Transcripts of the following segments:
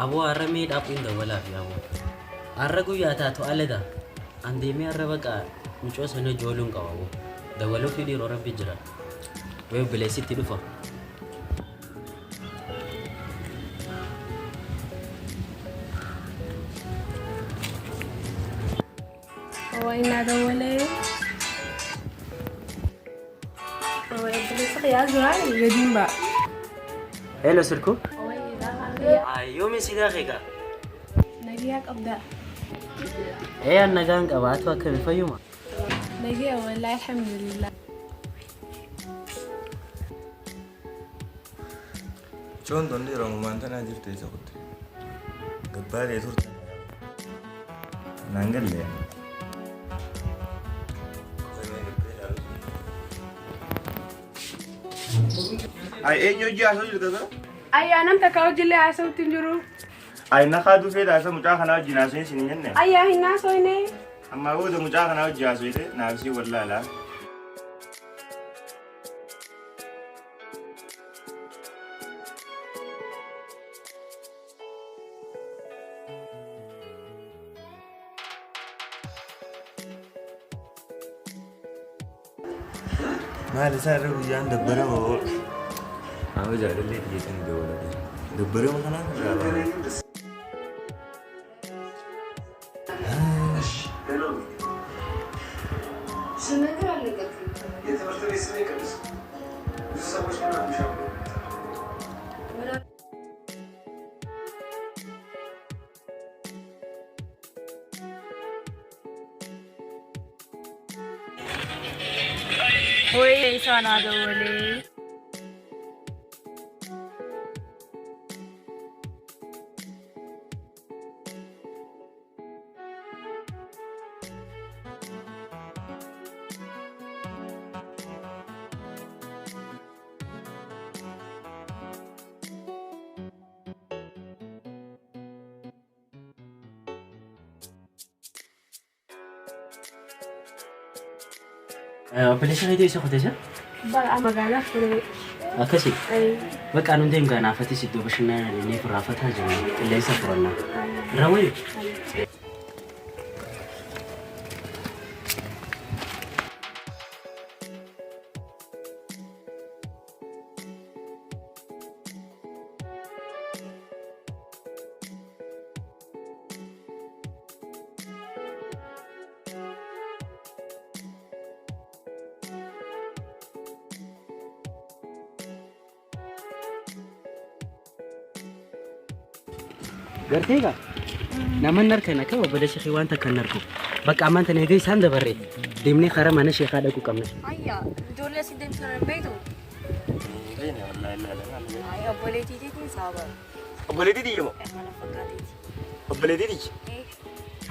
Aboo har'a mee dhaaphuun dawwalaa fi aboo. Har'a guyyaa taatu alada. An deemee har'a baqa mucoo sana jooluun qaba aboo. Dawwaluu fi dhiiroo rabbi jira. Wee obboleessitti dhufa. Waynaa dawwalee. Obboleessa kiyyaa jiraan gadiin ba'a. Hello silku. Yoomi si daakee Nagiyaa qabdaa. Ee an nagaan qaba atu akkami fayyuma. Nagiyaa wallaahi alhamdulillah. Coon tolli Oromomaan tanaa jirtu eessa kutte? Gabbaalee turte. Naan galle. Ay eenyu hojii haasa'u jirta dura? Ayyaa nam takka hojiillee haasa'utti hin jiru. Ay na kaaduu feeta isa mucaa kanaa wajjin haasa'in sin hin jenne. Ayyaa hin haasofne. Ammaa booda mucaa kanaa wajjin haasa'ite naaf sii wallaalaa. Maal isaa irra guyyaan dabbara moo? Amma jaalallee xiyyeessanii dabalate. Dabbarama kanaaf irraa ba'a. Wayii isaan haa dawwalee. Obboleessa keetii isa kutee jira? Bara magaalaa ture. Akkasi. Bakka nuti deemu ganaafatis iddoo bashannanaa deemnee firaafataa jirra. Qilleensa furannaa. Irraa wayu. Gartee egaa namoonni harkan akka obboleessa kee waan takka hin argu. Bakka ammaan tana egaa isaan dabarre deemnee karaa mana sheekaa dhaquu qabna. Ayya, ijoollee asii deemtu hin beektu. Ayya, obboleettii teetiin saaba. Obboleettii tiyya moo? Kana fakkaateeti. Obboleettii tiyya?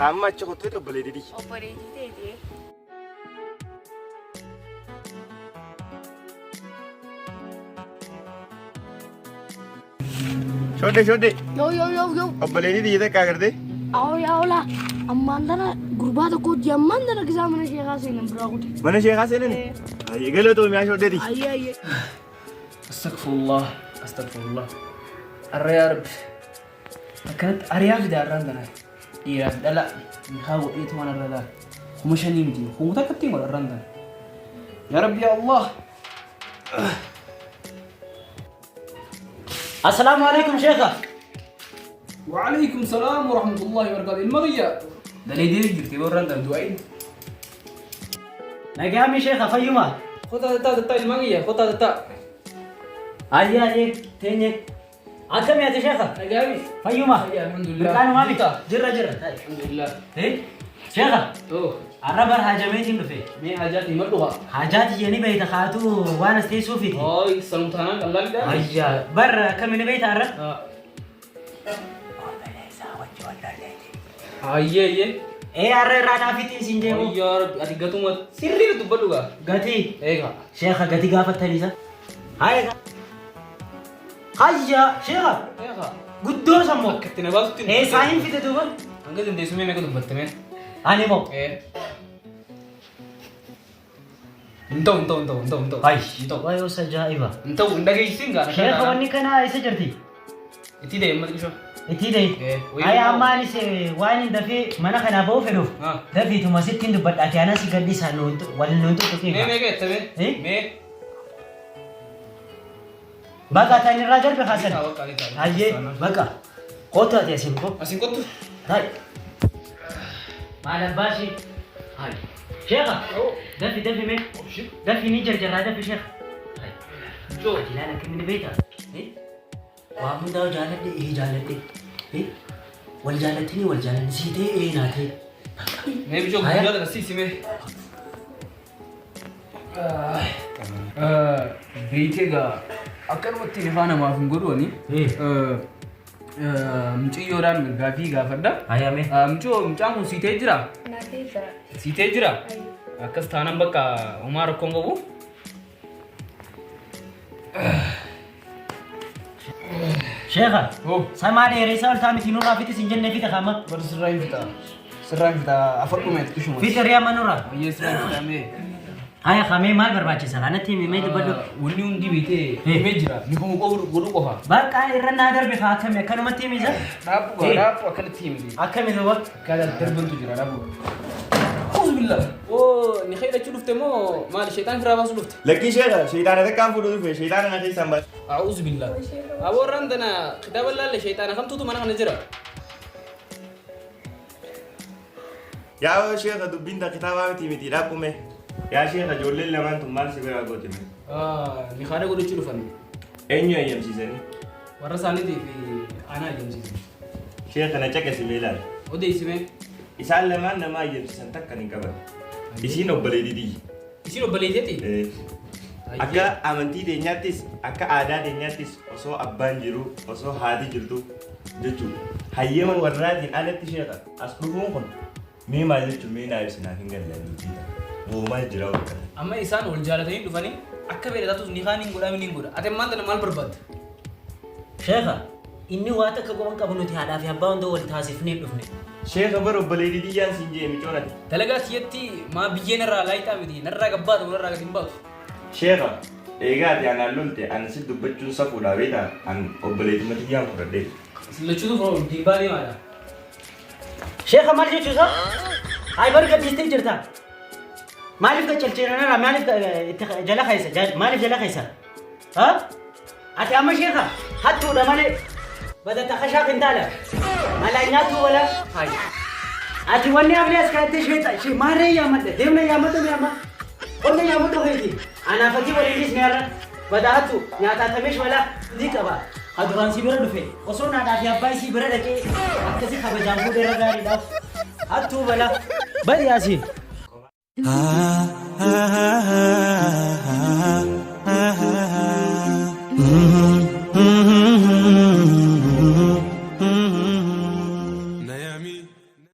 Amma achi kotteetu obboleettii tiyya. Obboleettii teeti. Shodde shodde. Yo yo yo yo. Obboleettii tiyya takka agartee? Awo yaa ola. Ammaan tana gurbaa tokko hojii ammaan tana gisaa mana sheekaa seenan biraa kute. Mana sheekaa seenani? Ayyee galatoomi yaa shodde tiyya. Ayyee ayyee. Astagfirullah, astagfirullah. Arra yaa Rabbi. Akkanatti ariyaa fida arraan tana. Dhiiraa fi dhala nikaa godheetu waan arra laal. 5,000 miti, kuma takkatti godha arraan tana. Yaa Rabbi yaa Allah. Assalaamu alaikum sheekha. وعليكم السلام ورحمة الله وبركاته المغيا دليل jirti warraan tana du'aayin. Nagaami sheekha fayyuma. Kota tatta tatta ilma kiyya kota tatta. Ayyee ayyee teenye. Akkami ati sheekha? Nagaami. Fayyuma. Fayya alhamdulillah. Mirqaanumaa miti. Jirta? Jirra jirra. Alhamdulillah. Sheekha Oh, har'a bar haajameetiin dhufe. mee hajaati himadhu haa. Hajaati jedhanii beeyta kaatu waan as teessuufiti. Ooy, sanumtaanaan qallaan dha. Ayyaa bar akkami ni beeyta har'a? Ayyee ayyee. Ee har'a irraa naaf ittiin siin deemu. Yaa Rabbi ati gatuma sirrii dubbadhu gaa. Gatii. Eega. Sheekha gatii gaafattaniisa. Hayya. Hayya sheekha Eega. guddoo sammoo. Akka itti na baasutti. Ee saayin fide duuba. Hanga dandeessu mee meeqa dubbatte mee? Ani moo. Ee. Hin ta'u hin ta'u hin ta'u hin ta'u hin ta'u. Hay. Hin ta'u. Waayee osa ajaa'iba. Hin ta'u hin dhageessin gaa. Sheekha wanni kanaa isa jirti. Itti deemma xiqqisho. Itti dhayi. Ayi amma anis waan hin dafee mana kanaa ba'uu fedhuuf dafiituma sitti hin dubbadha. Ati anas gadhiisaa wal nuun tuttuqii. Mee meeqa jette mee? Eh? Mee? Baqa ati ani irraa darbe kaasan. Ni ta'a, bakka, ni ta'a. Ayyee baqa. Kootu ati asiin koo. Asiin kottu. Ta'i. Maal abbaa ishee? Hayi. Sheekha. Dafi dafi mee. Dafi ni jarjarraa dafi sheekha. Hayi. Ati ilaala akkamiin beektaa? Eh? Waa hundaa jaaladhe ee jaaladhe. Eh? Wal jaalattanii wal jaalanne sii ta'e ee naa ta'e. Mee bijoo Haya. guyyaa tana siisi mee. Beeytee egaa akkanumatti nifaa namaaf hin godhu ani. Mucayyoodhaan gaafii gaafadha. Haya mee. Mucayyoo mucaan kun siitee jira? Naatee jira. Siitee jira? Akkas taanaan bakka homaa rakkoon qabu. Sheekha. Oh. Samaa dheeressaa ol taa'aa miti nurraa fixis hin jennee fixa kaama. Bar sirraa hin fixa. Sirraa hin fixa. Afur dhume xiqqishuma. Fixa riyaa manurraa. Bayyee sirraa hin fixa mee. Haya kamee maal barbaachisa? Kanatti himi mee dubbadhu. Wanni hundi beetee himee jira. Ni kuma godhuu qofa. Bakka irra naa darbe haa akkami akkanumatti himi isa? Dhaabbu gaa dhaabbu akkanatti himti. Akkami duuba? Akkaataa darbantu jira dhaabbu. Auzubillah. Oo ni khayra dhufte moo maali sheexaan firaa baasuu dhufte? Lakkii sheekha sheexaana takkaan fuudhuu dhufe sheexaana na keessaan baase. Auzubillah. Aboorraan tana kitaaba laalle sheexaana kamtuutu mana kana jira? Yaa sheekha dubbiin ta kitaabaa miti miti dhaabbume. Yaa sheekha ijoolleen lamaan tun maal si biraa goote mee? Ni haadha godhachuu dhufan. Eenyu eeyyamsiisanii? Warra isaaniitii fi aanaa eeyyamsiisan. Sheekha na caqasi mee ilaali. Odeessime. Isaan lamaan nama eeyyamsiisan takka hin qaban. Isiin obboleettii tiyya. Isiin obboleettiiti? Akka amantii teenyaattis akka aadaa teenyaattis osoo abbaan jiru osoo haati jirtu jechuudha. Hayyama warraatiin alatti sheekha as dhufuun kun mee maal jechuun mee naa ibsi naaf hin galle dubbii tana. Woomaa jira wakka. Amma isaan wal jaalatanii dhufanii akka fedhe taatus ni kaan hin godhaa ni hin godha. Ati ammaan tana maal barbaadda? Sheekha inni waa takka qoban qabu nuti haadhaa fi abbaa hunda wal taasifnee dhufne. Sheekha bara obboleettii tiyyaan siin jee micoon ati. Dalagaa kiyyatti maa biyyee narraa laayixaa miti narraa gabbaatu narraa gadi hin baatu. Sheekha eegaa ati anaan lolte ani si dubbachuun safuudha beektaa an obboleettii tiyyaan fudhadhee. Isin lachuutu firoo diimbaa deemaadha. Sheekha maal jechuusaa? Hayi bar gadhiistee jirta. Maaliif qaccalcheeranarraa maaliif itti jala keessa maaliif jala keessa? Ha? Ati amma sheekha hattuudha malee badata kashaa kintaala malaa nyaattuu wala. Hayi. Ati wanni hafni as kaa'attee sheexa maarree yaamadha deemna yaamadhu mi amma qonna yaamadhu keeti anaaf ati waliinis ni har'a bada hattu nyaataatameesh wala ni qaba. Haduraan si bira dhufe osoo naadhaa fi abbaa isii bira dhaqee akkasi kabajaan fuudhee irra gaariidhaaf hattuu bala badi asii. Ha ha ha ha.